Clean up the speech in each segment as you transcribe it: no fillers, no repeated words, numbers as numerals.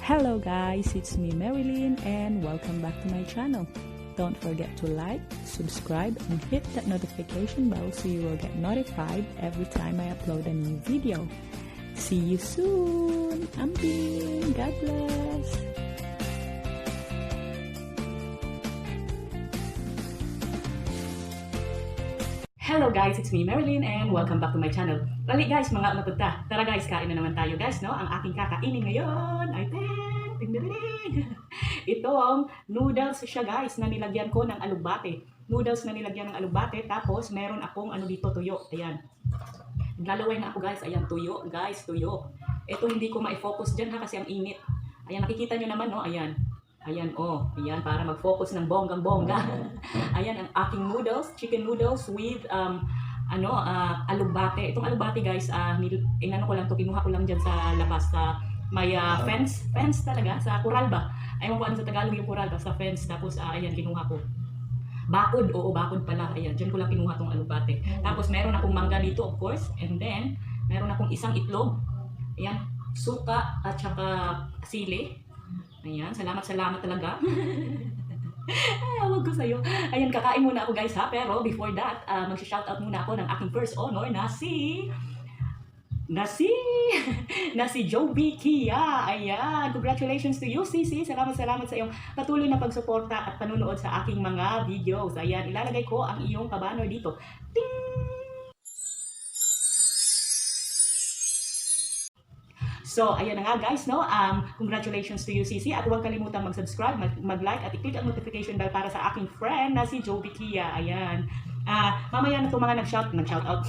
Hello guys, it's me Marilyn and welcome back to my channel. Don't forget to like, subscribe, and hit that notification bell so you will get notified every time I upload a new video. See you soon! Ambing! God bless! Hello guys, it's me Marilyn and welcome back to my channel. Bali guys, mga mapunta. Tara guys, kain na naman tayo guys, no? Ang aking kakainin ngayon ay itong noodles siya guys na nilagyan ko ng alubate. Noodles na nilagyan ng alubate, tapos meron akong ano dito, tuyo. Ayan. Naglalaway na ako guys. Ayan, tuyo guys, tuyo. Ito hindi ko ma-focus dyan ha kasi ang init. Ayan, nakikita nyo naman no? Ayan. Ayan, oh. Ayan, para mag-focus ng bonggang-bongga. Ayan, ang aking noodles, chicken noodles with alubate. Itong alubate guys, inano ko lang to, kinuha ko lang dyan sa labas sa may fence talaga, sa kural ba? Ayaw ko ano sa Tagalog yung kural ba, sa fence. Tapos, ayan, kinuha ko. Bakod, oo, bakod pala. Ayan, dyan ko lang kinuha tong alubate. Tapos, meron akong mangga dito, of course. And then, meron akong isang itlog. Ayan, suka at saka sili. Ayan, salamat talaga. Ay, awag ko sa'yo. Ayan, kakain muna ako guys ha. Pero before that, mag-shoutout muna ako ng aking first honor na si Joby Kia. Ayan, congratulations to you, Sisi. Salamat sa iyong patuloy na pagsuporta at panunood sa aking mga videos. Ayan, ilalagay ko ang iyong kabanner dito. Ting! So, ayan na nga guys, no? Congratulations to you, Sisi. At huwag kalimutang mag-subscribe, mag-like at i-click ang notification bell para sa aking friend na si Joby Kia. Ayan. Mamaya na itong mga nag-shoutout.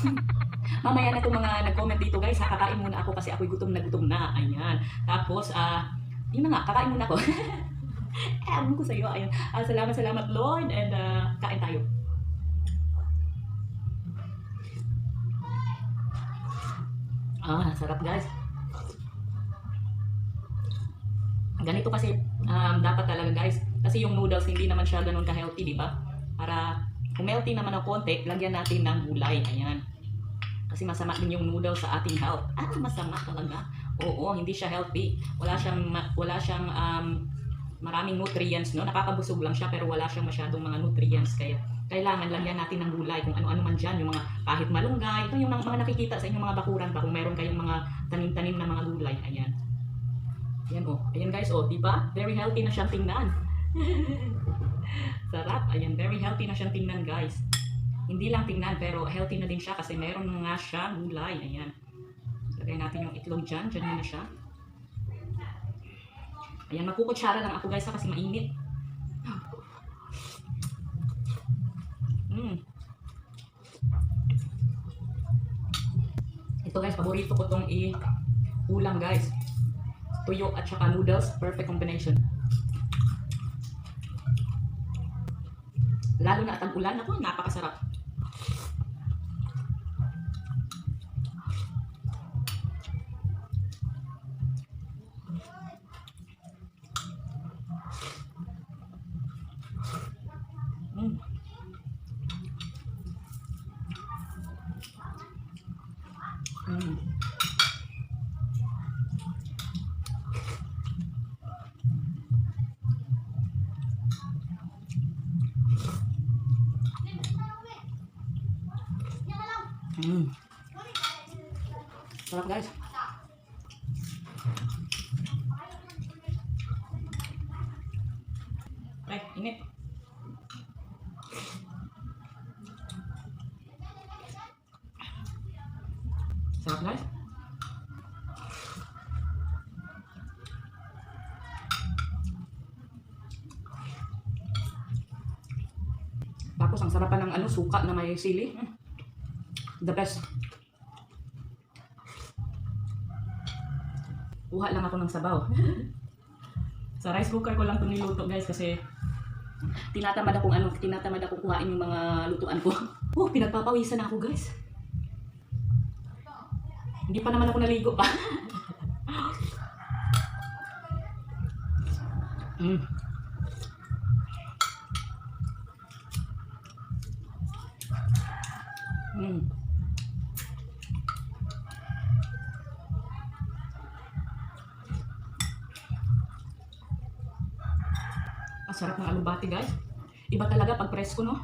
Mamaya na itong mga nag-comment dito guys. Kakain muna ako kasi ako'y gutom na. Ayan. Tapos, yun na nga, kakain muna ako. Ewan ko sa'yo. Ayan. Salamat Lord. And kain tayo. Sarap guys. Ganito kasi dapat talaga guys. Kasi yung noodles hindi naman siya ganun ka-healthy, di ba? Para kung healthy naman ng konti, lagyan natin ng gulay. Ayan. Kasi masama din yung noodles sa ating health. Masama talaga. Oo, hindi siya healthy. Wala siyang maraming nutrients, no? Nakakabusog lang siya pero wala siyang masyadong mga nutrients. Kaya kailangan lagyan natin ng gulay kung ano-ano man dyan. Yung mga kahit malunggay. Ito yung mga nakikita sa inyong mga bakuran pa. Kung meron kayong mga tanim-tanim na mga gulay. Ayan. Ayan oh. Ayan guys oh, di ba? Very healthy na siyang tingnan. Sarap. Ayan, very healthy na siyang tingnan guys. Hindi lang tingnan pero healthy na din siya kasi meron nga siya gulay. Ayan. Lagay natin yung itlog dyan. Dyan muna siya. Ayan, magkukutsara lang ako guys kasi mainit. Ito guys, paborito ko itong ulam guys. Tuyo at saka noodles, perfect combination. Lalo na at ang ulan, ako napakasarap. Sarap guys. Init. Sarap guys. Tapos ang sarap pa ng suka na may sili. The best. Kuha lang ako ng sabaw. Sa rice cooker ko lang ito niluto guys kasi tinatamad akong kuhain yung mga lutuan ko. Pinagpapawisan ako guys. Hindi pa naman ako naligo pa. sarap ng alubati guys. Iba talaga pag presko, no?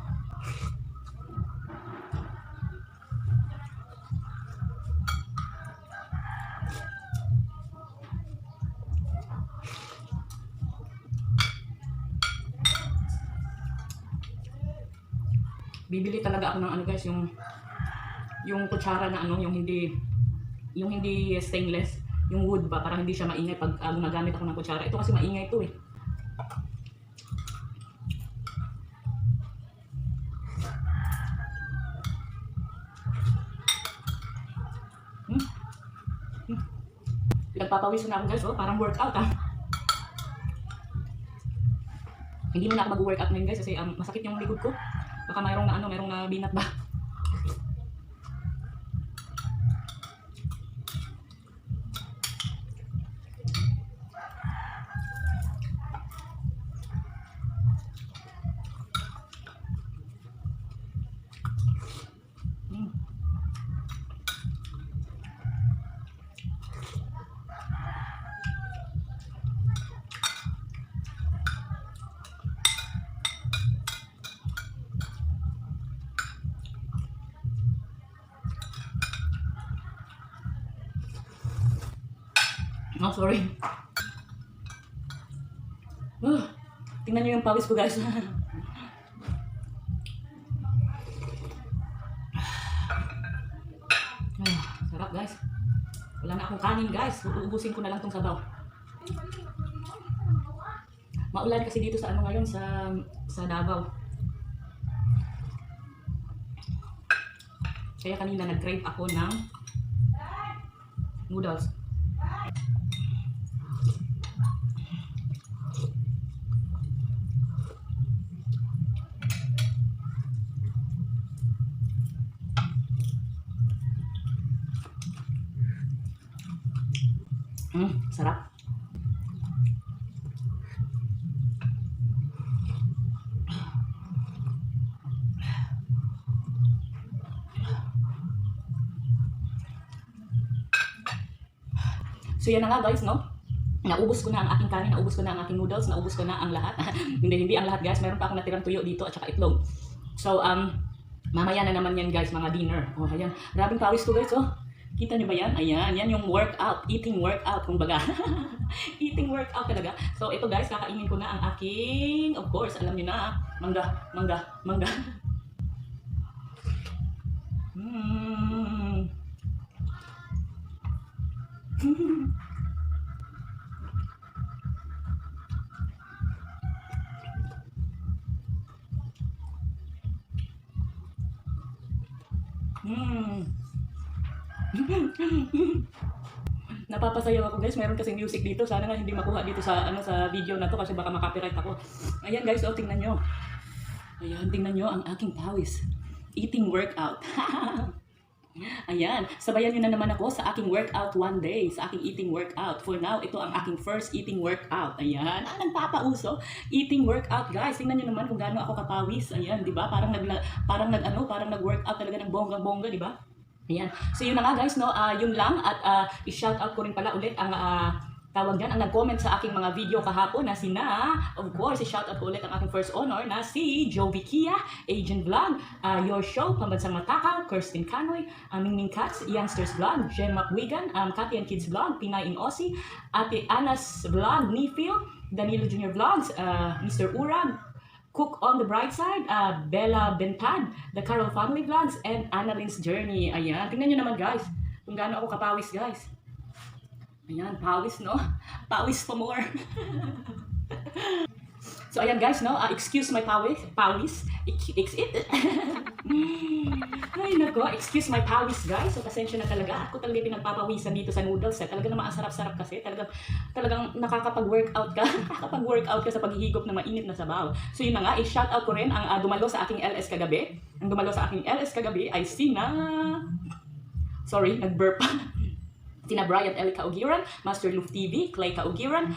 Bibili talaga ako ng ano guys, yung kutsara na ano, yung hindi stainless, yung wood ba, para hindi siya maingay pag gumagamit ako ng kutsara. Ito kasi maingay ito eh. Nagpapawis na ako guys, oh, parang workout ah. Hindi mo na ako mag-workout ngayon guys kasi masakit yung likod ko. Baka mayroong na binat ba. Oh, sorry. Tingnan nyo yung pawis ko guys. Sarap guys. Wala na akong kanin guys. Uubusin ko na lang tong sabaw. Maulan kasi dito sa ano ngayon, sa Davao. Kaya kanina nag-crave ako ng noodles. Sarap. So yan na nga guys, no? Naubos ko na ang aking kanin, naubos ko na ang aking noodles, naubos ko na ang lahat. hindi ang lahat guys, meron pa akong natirang tuyo dito at saka itlog. So mamaya na naman yan guys, mga dinner. Oh, ayan. Grabing pawis ko guys, oh. Kita nyo ba yan? Ayan, yan yung workout, eating workout, kumbaga. Eating workout talaga. So ito guys, kakainin ko na ang aking, of course, alam nyo na, mangga. Napapasayaw ako guys, meron kasing music dito. Sana nga hindi makuha dito sa sa video na to kasi baka makapiright ako. Ayan guys, oh, tingnan nyo. Ayan, tingnan nyo ang aking pawis. Eating workout. Ayan, sabayan nyo na naman ako sa aking workout one day, sa aking eating workout. For now, ito ang aking first eating workout. Ayan, nagpapauso. Eating workout guys, tingnan nyo naman kung gaano ako kapawis. Ayan, di ba? Parang nag-workout talaga ng bonggang-bongga, di ba? Ayan. So yun na nga guys, no, yun lang at i-shout out ko rin pala ulit ang tawag dyan, ang nag-comment sa aking mga video kahapon na of course, i-shout out ko ulit ang aking first honor na si Jovi Kia, Agent Vlog, Your Show, Pambansang Matakaw, Kirsten Canoy, Mingming Cats, Youngsters Vlog, Jen McWigan, Cathy and Kids Vlog, Pinay in Aussie, Ate Anas Vlog, Nifil, Danilo Jr. Vlogs, Mr. Urag, Cook on the Bright Side, Bella Bentad, The Carol Family Vlogs, and Annaline's Journey. Ayan, tingnan nyo naman guys, kung gaano ako kapawis guys. Ayan, pawis no? Pawis pa more. So ayan guys, no? Excuse my pawis. Ay nako, excuse my pawis guys. So pasensya na talaga. Ako talaga pinagpapawisan dito sa noodles. Talaga naman ang sarap-sarap kasi. Talagang nakakapag-workout ka. Nakakapag-workout ka sa paghihigop ng mainit na sabaw. So yun na nga, i-shout out ko rin ang dumalo sa aking LS kagabi. Ang dumalo sa aking LS kagabi ay sorry, nag-burp. Tina Bryant L. Kaugiran, Master Luf TV, Clay Kaugiran,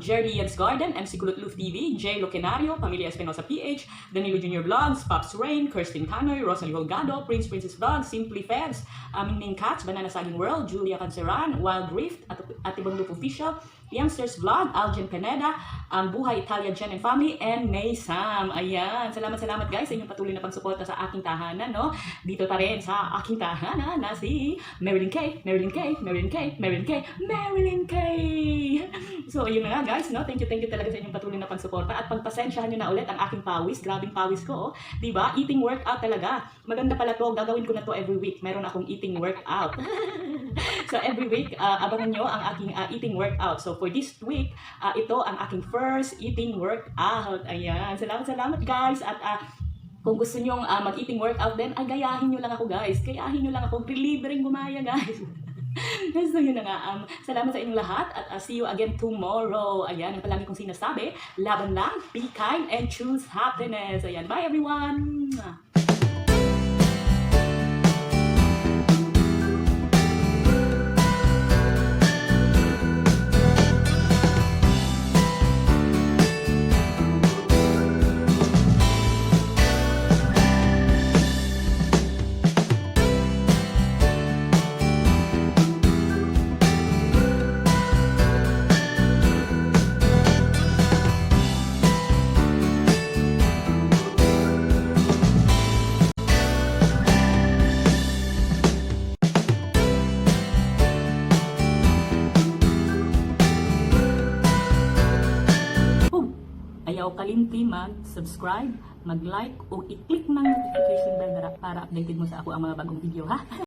Jerry Yeds Garden, MC Kulot Luf TV, Jay Locenario, Pamilya Espinosa PH, Danilo Jr. Vlogs, Pops Rain, Kirsten Canoy, Rosalie Holgado, Princess Vlogs, Simply Feds, Mingming Cats, Banana Saging World, Julia Canceran, Wild Rift, Atibang Loop Official, Youngsters Vlog, Aljen Caneda, ang Buhay Italia Jen and Family, and May Sam. Ayan, salamat guys sa inyong patuloy na pagsuporta sa aking tahanan, no? Dito pa rin sa aking tahanan na si Marilyn K. So, ayun na nga guys, no? Thank you talaga sa inyong patuloy na pagsuporta at pagpasensyahan nyo na ulit ang aking pawis. Grabing pawis ko, oh. Diba? Eating workout talaga. Maganda pala to. Gagawin ko na to every week. Meron akong eating workout. So, every week, abangan nyo ang aking eating workout. So, for this week, ito ang aking first eating workout. Ayan. Salamat guys. At kung gusto nyo mag-eating workout din, ay gayahin nyo lang ako guys. Gayahin nyo lang ako. Libreng gumaya guys. So yun na nga, salamat sa inyong lahat at see you again tomorrow. Ayan, ang palagi kong sinasabi, laban lang, be kind and choose happiness. Ayan, bye everyone! Ayaw kalimti mag-subscribe, mag-like o i-click ng notification bell para updated mo sa ako ang mga bagong video, ha?